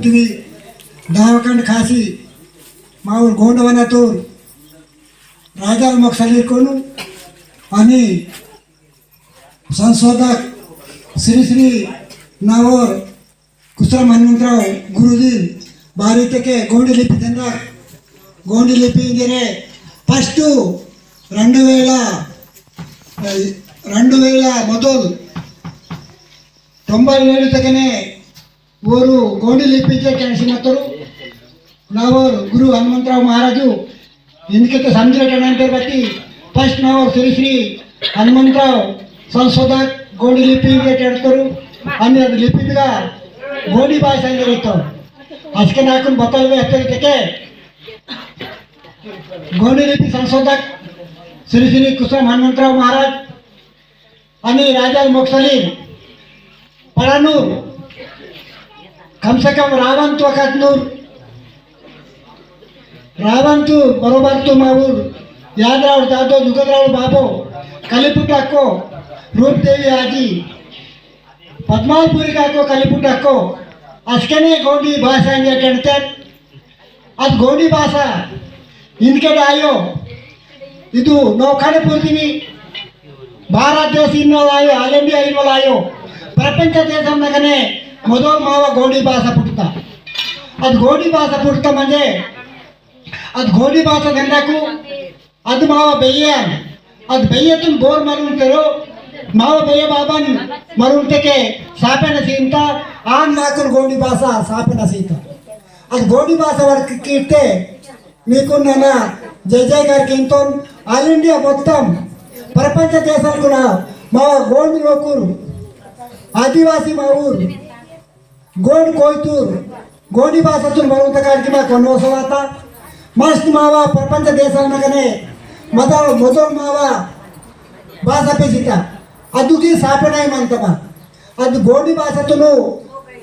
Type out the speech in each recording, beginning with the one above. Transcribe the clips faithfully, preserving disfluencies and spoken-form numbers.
टीवी दावकंड खासी माउर गोंडवना तोर राजा मोक्सलीर कोनु अनि संशोधक श्री श्री नावर कुसरम हनुमंतराव गुरुजी बारी तके गोंडी लिपि तेंदा गोंडी लिपि इंजरे फस्ट रेंडु वेला रेंडु वेला मोदल तोंबई एडु तकने ओरु गोंडी लिपि जे कैंसिन अत्तोरु। नावर गुरु हनुमंतराव महाराजु इनके तो समझे टनांतर बती फस्ट नावर श्री श्री हनुमंतराव संशोधक गोंडी लिपि जे टेडतोरु। अनि अद लिपितगा गोंडी भाषा इंजरितो। असके नाकुन बतल वे हत्तरी तके गोंडी लिपि संशोधक श्री श्री कुसुम हनुमंतराव महाराज अनि राजा मोक्सली परानूर कम से कम रावण तो कतनूर रावण तो बरोबर तो मावूर यादराव दादो जुगदराव बाबो कलिपुटको रूप देवी आजी पद्मालपुरी काको कलिपुटको असकने गोंडी भाषा इंगे केंडते अद गोंडी भाषा इनके आयो इदु नौखंड पृथ्वी भारत देश इन्वल आयो, all India इन्वल आयो, प्रपंच देशम नगने मोदल मावा गोंडी भाषा पुटता। अद गोंडी भाषा पुटता म्हणजे अद गोंडी भाषा गंडाकू अद मावा बेय्यान, अद बेय्यतुन बोर मरुंतेरो, मावा बेय्य बाबन मरुंतेके सापेन सींता, आन माकुन गोंडी भाषा सापेन सींता। अद गोंडी भाषा वर कीर्ते, मीकुन नना जय जयकार किंतोन, all India मोत्तम, प्रपंच देशल कुना, मावा गोंड लोकुर, आदिवासी मावुर, गोंड कोइतूर, गोंडी भाषातुन मरुंतकाडकी मा कन्नोसवाता। मस्त मावा प्रपंच देशानगने मदल मोदल मावा भाषा पेसिता। अदुगी सापनाय मंतमा। अदु गोंडी भाषातुनु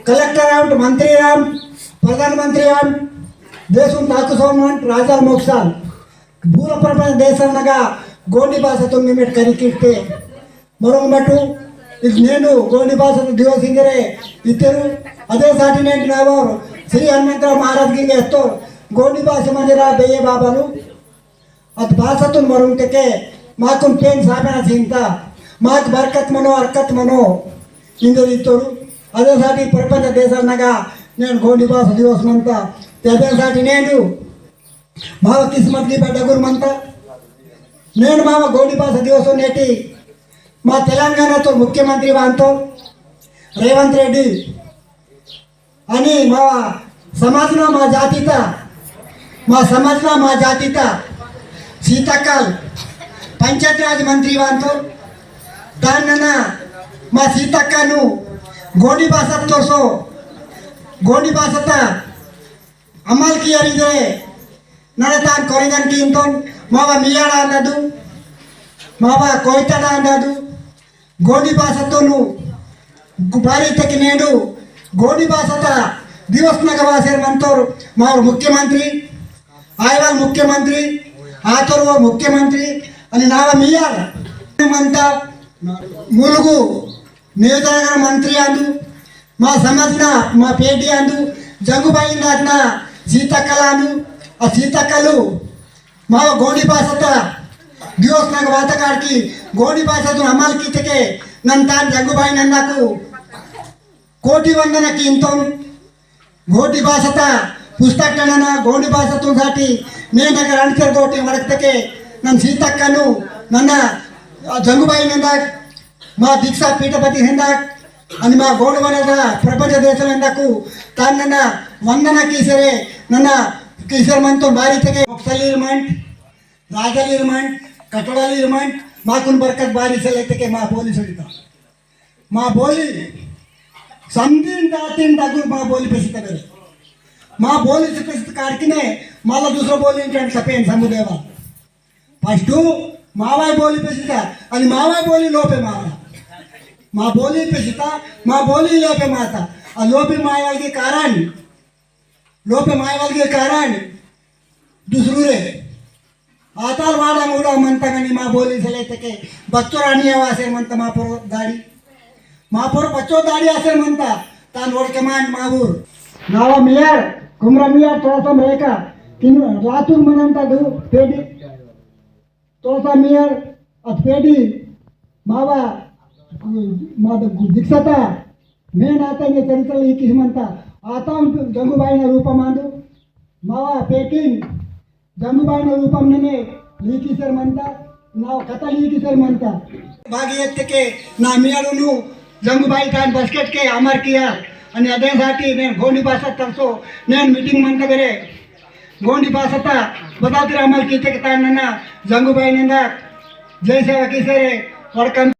कलेक्टर आम, मंत्री आम, प्रधानमंत्री आम, देशुन ताकुसोमन राजा मोक्साल। भूल प्रपंच देशानगा गोंडी भाषातुन मिमेट करी किट्टे। मरोंग मटु, इद नेनु गोंडी भाषा दिवस इंगरे इत्तेरु, अदे साटी नेंड नावर श्री हनुमंतराव महाराज गिंगे एत्तो, गोंडी भाषा मंजरा बेये बाबानु, अद भाषातुन मरोंग तेके, माकुन पेन साबेना सींता, माक बरकत मनो, अरकत मनो, इंगरे इत्तोरु, अदे साटी प्रपंच देशानगा, नेन गोंडी भाषा दिवस मंता, ते अदे साटी नेंडु, मावा किस्मत की बड्डगुर मंता। नेन मावा गोंडी भाषा दिवस नेटी मा तेलंगाणा तो मुख्यमंत्री वांतो रेवंत रेड्डी अनि मावा समाजना मा जातिता मा समाजना मा जातिता सीताकाल पंचायत राज मंत्री वांतो दानना मा सीतक्कानु गोंडी भाषा तोसो गोंडी भाषाता अमल किया रिजे नड़तान कोरिंगन कींतोन मावा मियाड़ा अंददु मावा कोयताड़ा अंददु गोंडी भाषा तोनु गुबारी तक नेडु गोंडी भाषा ता दिवस नगवासेर मंतोर मावर मुख्यमंत्री आयवाल मुख्यमंत्री आतोर वो मुख्यमंत्री अनि नावा मियाड़ मंता मुलुगु नियोजकवर्ग मंत्री आंदु मा समझना मा पेडी आंदु जंगुबाई नादना सीतक्कल आंदु आ सीतक्कलु मा गोंडी भाषाता दिवस नग वाता काड़की गोंडी भाषातुन अमल कीतेके नन तान जंगुबाई नन्नाकु कोटि वंदना कींतोन गोंडी भाषाता पुस्तक नना गोंडी भाषातुन साटी ने नगर अंतर गोटी वड़कतेके नन सीतक्कनु नन्ना जंगुबाई नंदा मा दीक्षा पीठपति हिंदा अनि मा गोंडवनगा प्रपंच देशल हिंदाकु तान नना वंदना कीसरे नना कीसर मंतो बारी तके मोक्सलीर मंट राजालीर मंट कटोड़ालीर मंट माकुन बरकत बारी से लेते के मा बोली सुनिता मा बोली समदिन दातिन दगुर मा बोली पेसिता बेरे मा बोली से पेसिता काड़किने माला दूसरा बोली इंटरनेट सपेन समुदेवा फस्टु मावाई बोली पेसिता अनि मावाई बोली लोपे माता मा बोली पेसिता मा बोली लोपे माता आ लोपे मायवाल के कारण लोपे मायवाल के कारण दुसरू रे आताल वाड़ा मुड़ा मंता गनी मा बोली सले तके बच्चो रानी आवासे मंता मा पोरो दाड़ी मा पोरो बच्चो दाड़ी आसे मंता तान ओड़ के मान मावुर नावा मियार, कुमरा मियार, तोसा रेखा, किन लातूर मनंता दु, पेडी, तोसा मियार, अत पेडी, मावा, माद दीक्षता, मैं नाता ने चरित्र लिखी मंता, आता जंगुबाई ना रूपम आंदु, मावा पेकिंग, जंगुबाई ना रूपम नने लिखी सर मंता, ना कथा लिखी सर मंता। भागी एत्ते के ना मियारुनु जंगुबाई तान बस्केट के अमर किया, अनि अदेन साटी ने गोंडी भाषा तरसो ने मीटिंग मंता बेरे, गोंडी भाषा ता बताते अमल कीते के तान नना जंगुबाई नंदा जय सेवा की सर वड़कम